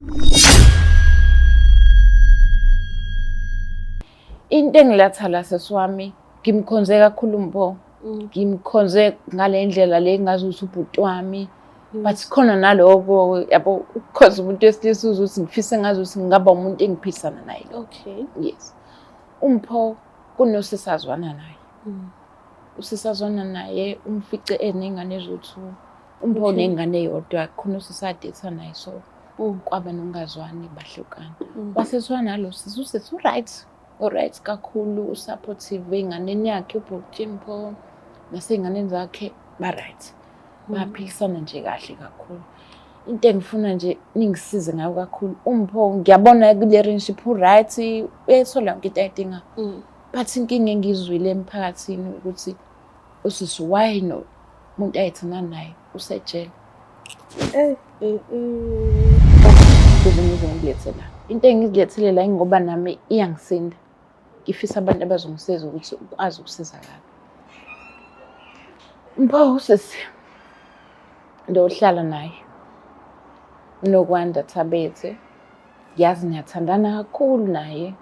Into engilatha la sesi wami ngimkhonze kakhulu Mpho. Ngimkhonze ngale ndlela le ngazi ukuthi ubhuti wami. But khona naloko yabo ukukhonza umuntu wesilisa uzwe ukuthi ngifise ngazi ukuthi ngingaba umuntu engiphilisana naye lo. Okay. Yes. UMpho kunosisi azwana naye. Usisi azwana naye umfice enengane eziwu-two. UMpho unengane eyodwa khona usisi adetha naye so kwaba nokungazwani bahlukana. Wasezwana nalo sisi, usisi u-right, u-right kakhulu, u-supportive ey'nganeni yakhe ubhuti Mpho nasey'nganeni zakhe ba-right. Baphilisana nje kahle kakhulu. Into engifuna nje ningisize ngayo kakhulu, uMpho ngiyabona kule relationship u-right, uyayithola yonke into ayidingayo. But inkinga engiyizwile emphakathini ukuthi usisi why no umuntu ayethandana naye usejele. Eh, eh, eh. Kuze ngize ngikulethele la. Into engizilethele la ingoba nami iyangisinda. Ngifisa abantu abazongisiza ukuthi ukwazi ukusizakala. Mpho usisi ndohlala naye uNokwanda Thabethe. Ngiyazi niyathandana kakhulu naye,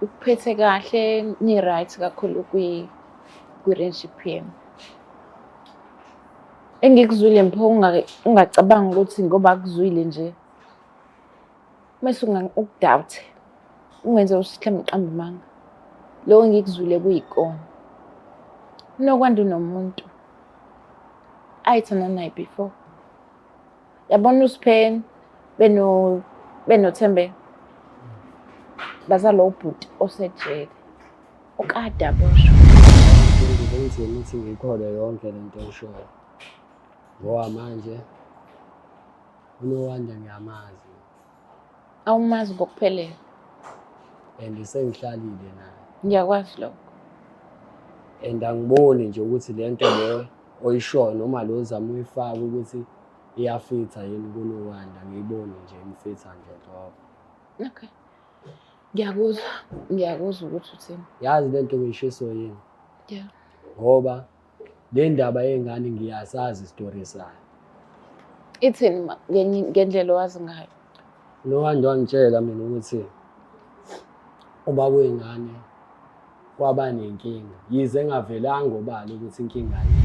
ukuphethe kahle, ni-right kakhulu kwi-relationship yenu. Engikuzwile Mpho ungacabangi ukuthi ngoba akuzwile nje mese ukudoubt ungenze ukuthi mhlawumbe uqambe amanga. Lokho engikuzwile kuyikona. UNokwanda unomuntu ayethandana naye before. Yabona uSipheni benoThembeka bazalwa ubhuti osejele okade aboshwa. Kunzima ukuthi ngiyikholwe yonke le nto oyishoyo ngoba manje uNowanda ngiyamazi. Awumazi ngokuphelele. And sengihlalile naye. Ngiyakwazi lokho. And angiboni nje ukuthi le nto le oyishoyo noma lo ozama uyifaka ukuthi iyafitha yini kuNowanda, ngiyiboni nje imfitha nje nhlobo. Okay. Ngiyakuzwa, ngiyakuzwa ukuthi uthini. Yazi le nto ngiyishiso yini? Yeah. Ngoba le ndaba yengane ngiyasazi isitori sayo. Ithini ma ngendlela owazi ngayo? UNowanda wangitshela mina ukuthi ubaba wengane kwaba nenkinga yize engavelanga obala ukuthi inkinga yini.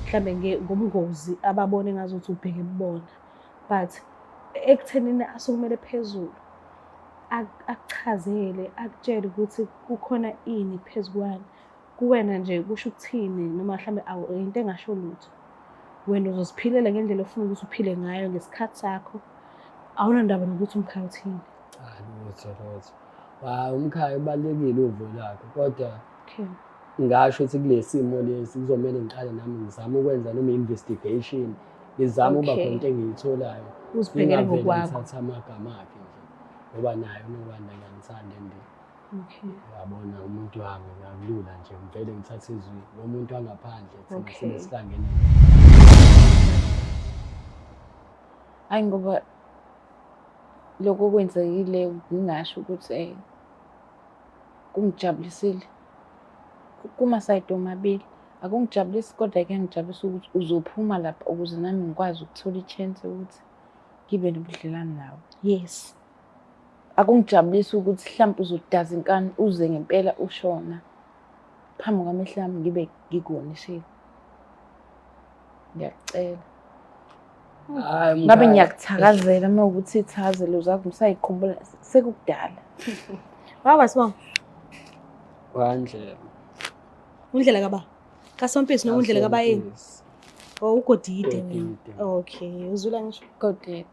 Mhlambe ngobungozi ababone ngazuthi ubheke kubona but ekuthenini asukumele phezulu akuchazele akutshele ukuthi kukhona ini phezu kwani kuwena nje kusho ukuthini noma mhlambe into engasho lutho. Wena uzoziphilela ngendlela ofuna ukuthi uphile ngayo ngesikhathi sakho, awunandaba nokuthi umkhaya uthini. Cha lutho lutho. Hayi umkhaya ubalulekile uvo lakhe kodwa Okay. ngasho ukuthi kule simo lesi kuzomele ngiqale nami ngizame ukwenza noma i-investigation ngizame ukuba khona into engiyitholayo Uzibhekele ngingavele ngokwakho. ngithathe amagama akhe nje ngoba naye uNokwanda ngiyamthanda and Okay. Uyabona umuntu wami ngakulula nje ngivele ngithathe izwi lomuntu wangaphandle thina Okay. sibe sihlangene. Hayi ngoba lokho okwenzekile ngingasho ukuthi kungijabulisile kumasayidi omabili. Akungijabulisi kodwa kuyangijabulisa ukuthi uzophuma lapha ukuze nami ngikwazi ukuthola i-chance yokuthi ngibe nobudlelwane nawe. Yes. Akungijabulisi ukuthi mhlawumbe uzodaza inkani uze ngempela ushona phambi kwamehlo ami ngibe ngikuwonisile. Ngiyakucela. Hayi Ngabe mkhaya. ngiyakuthakazela uma ukuthi ithakazelo zakho ngisayikhumbula sekukudala. Baba sibonga. Wandlela. Undlela kaba. KaSompisi noma undlela kabayeni? Kasompisi. Oh uGodide wena. Godide. Okay, uzwile ngisho. Godide.